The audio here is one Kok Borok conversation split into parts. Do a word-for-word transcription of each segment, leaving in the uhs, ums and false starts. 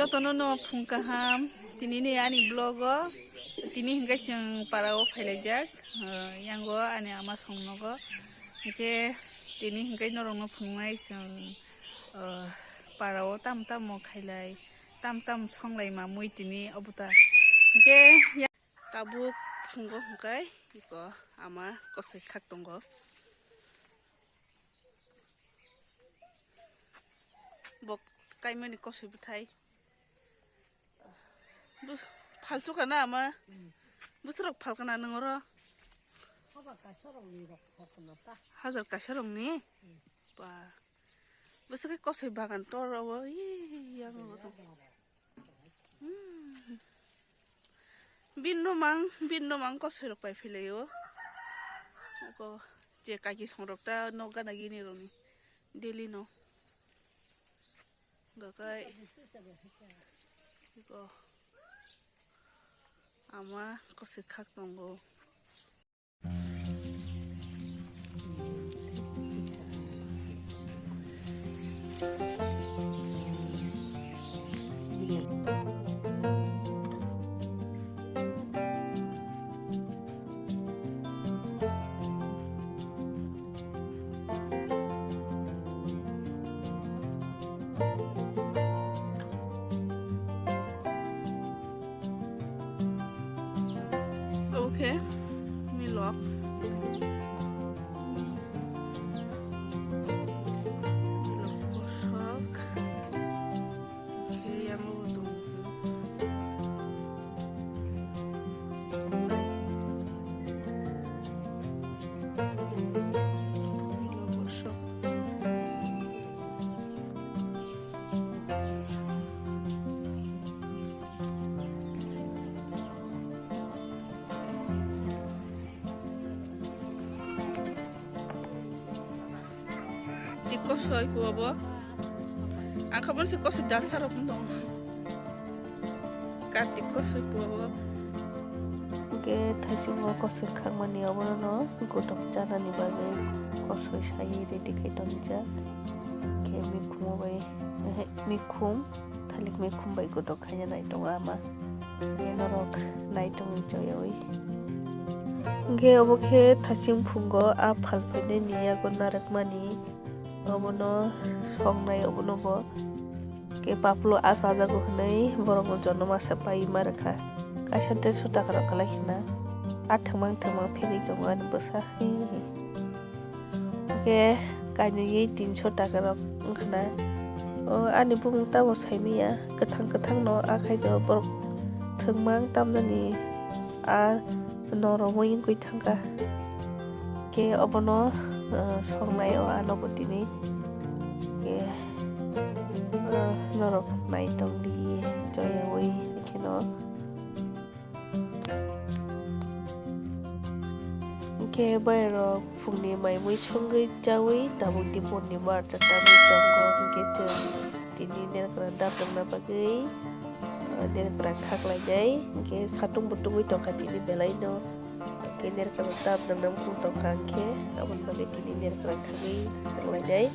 Tono no phung kaham, tini ni ani vlog o, tini hingke chwng para o phailaijak, ah, yango ani ama songnogo, hingke tini hingke norok no phunuknai chwng, ah, para o tam tam mo khailai, tam tam songlai mamui tini obo ta, hingke ya-, tabuk phungo hingke iko ama kosoi khak tongo. Bok kaimani kosoi bwthai. Bus-, phalsu kana ama? Bwswrok phalkana nwng oro? Hajar kaisa rokni rok phalkana ta. Hajar kaisa rokni? Ba. Bwswk khe kosoi bagan tor obo, ii, yang obo. Hmm. Bin romang, bin romang kosoi rok pai philai o. Oko je kaki songrok ta nok gana gini rokni daily no. Gakai. Oko. Ama kosoi khak tongo. Oke, milok. Milok kosok. Oke, yang mau tunggu. Milok kosok. Tik kosoi puo bo. Ang kha bonsi kosoi dasa rok wng tong. Kartik kosoi puo bo. Hingke thaisingo kosoi khakmani oborok no gotok chanani bagwi kosoi sai ready khai tongjak. Hingke mikhumo bai, ehe, mikhum. Thalik mikhum bai gotok khaina nai tongo ama. Ye norok nai tongwi choyawi. Hingke obo khe thaching phungo a phal phainani yago narwkmani. Obono songnai obono bo. Hingke paplo a chajago hwnwi borokno jono masa pai ma rwkha. Kaisa dersho taka rok kwlai khna. A thwngmang thwngmang phegwi tongo ani bwsa. Hingke kainwi tinsho taka rok wngkha na. O ani bumung tamo saimanya, kwthang kwthang no akhai jo borok thwngmang tamnani a noromwi wngwi thangkha. Khe obono, eh, songnai o ano bo tini. Khe, eh, norok nai tongdi choyawi kheno. Hingke borok phungni mai mui songwi chawi tabuk diporni barta tamwi tongo. Hingke chwng tini nerkra dap rwna bagwi, ah, nerkra khaklainai. Hingke satung bo tungwi tongkha tini belaino. Hingke nerkra dap rwna muchung tongkha hingke aboni bagwi tini nerkra khagwi khaklainai.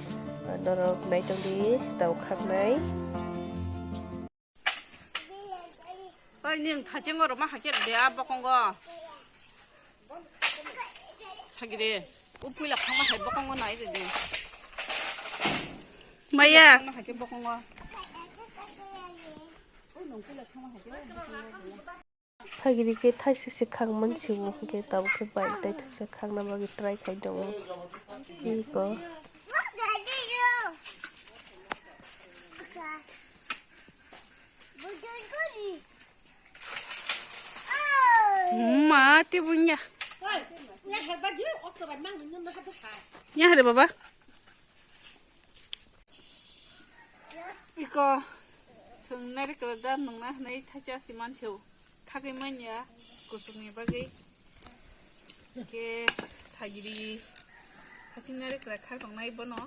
Ah, norok naitongdi tabuk khaknai. Oi, ning thacheng oro ma hakhe de a bokongo. Sagiri, u puila khangma hai bokongo nai de de. Maya. Khangma hakhe bokongo. Oi, nung puila khangma hakhe bokongo. Sagiri khe thaisa se khakman sibu hwnkhe tabuk khe bai tai thaisa khakna bagwi try khai tongo. Iko. Ma, te bunya. Nya hari baba. Iko, sung nari kala da nung na nai thacha si man cheu. Khagai manya, kusung ni bagai. Ke sagiri, thaching nari kala khak tong nai bono.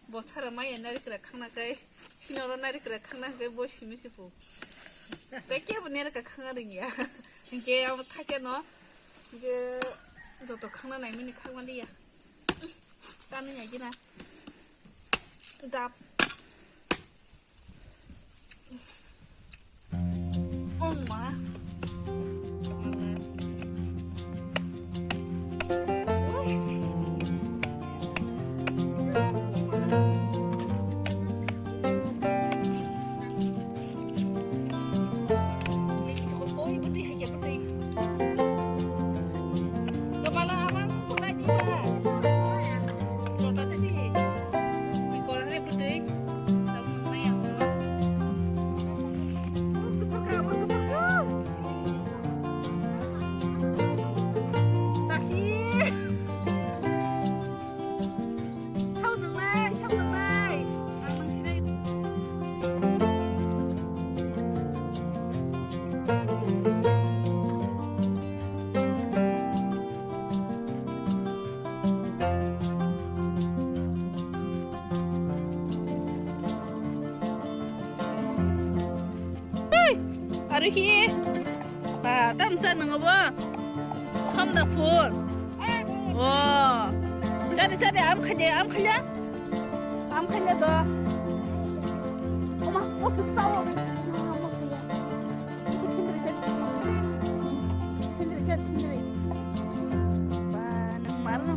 Bo sara maya narikra khangna kai, sinoro narikra khangna kai bo simi sipu. Tai kebo narikra khangna ringya. Hingke abo thaisa no, hingke joto khangna naimani khangma liya. Tani ya gina. Dap. Oh, ma. Sao nwngnai, sao nwngnai. Ang nang sinai. Hey! Aruhi! Ba, tamsa nang abo. Som da phun. Oh. Sari, sari, am khaja, am khaja. Am khaja do. Oma, mosu sao. Oma, mosu ya. Ini thindri sari. Thindri sari, thindri. Ba, nang marno.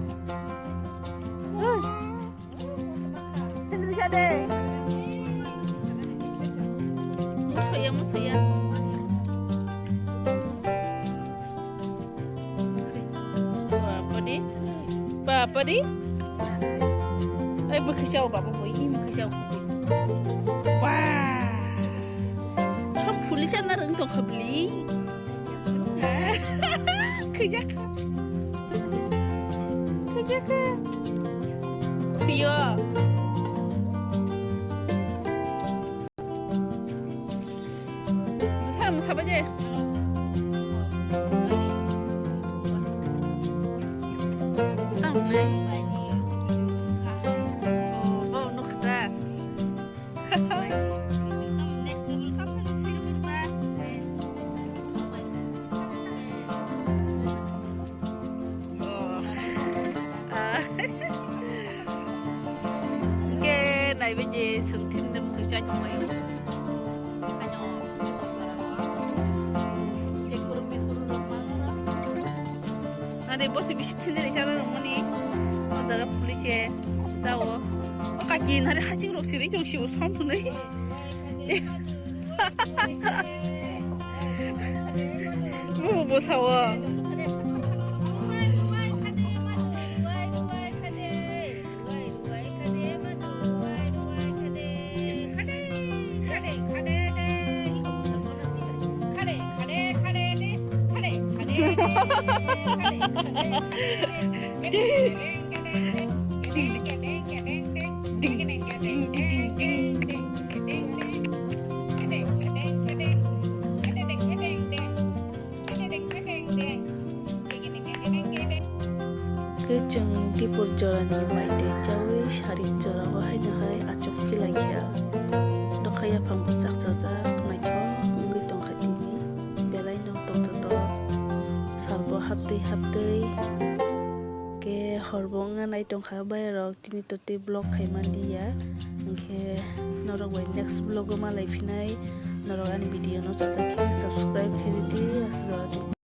Hey! Sendiri sade. Musoya, musoya. Bapa di. Bapa di. Ai, bwkhwisa o baba, boi, bwkhwisa o. Wah. Som phuli sana rwng tongkha bli. Khwijak. Khwijak. Khiyo. Sa, sa baje. Tang nai. Oh, oh, no khata. Hingke naibe je sungthin de mukhe chai tongmai. Nade bosi bisi thinde risa na moni. O jaga police sao. O kaki nare haching rok siri jong sibo som thunai. Bo bo sao. Khe chwng dipor jorani mai tei chaui sarik jorao haino hai achuk phi lai kha. Nokha yaphang bwchak chajak naithok wngwi tongkha tini. Belai no tongthotok salbo haptwi haptwi. Khe horbo wngna nai tongkha bairok. Tini to tei vlog khai manliya, hingkhe norok bai next vlog o malai phinai, norok ani video no joto khe subscribe khe ridi, aswk jora tong.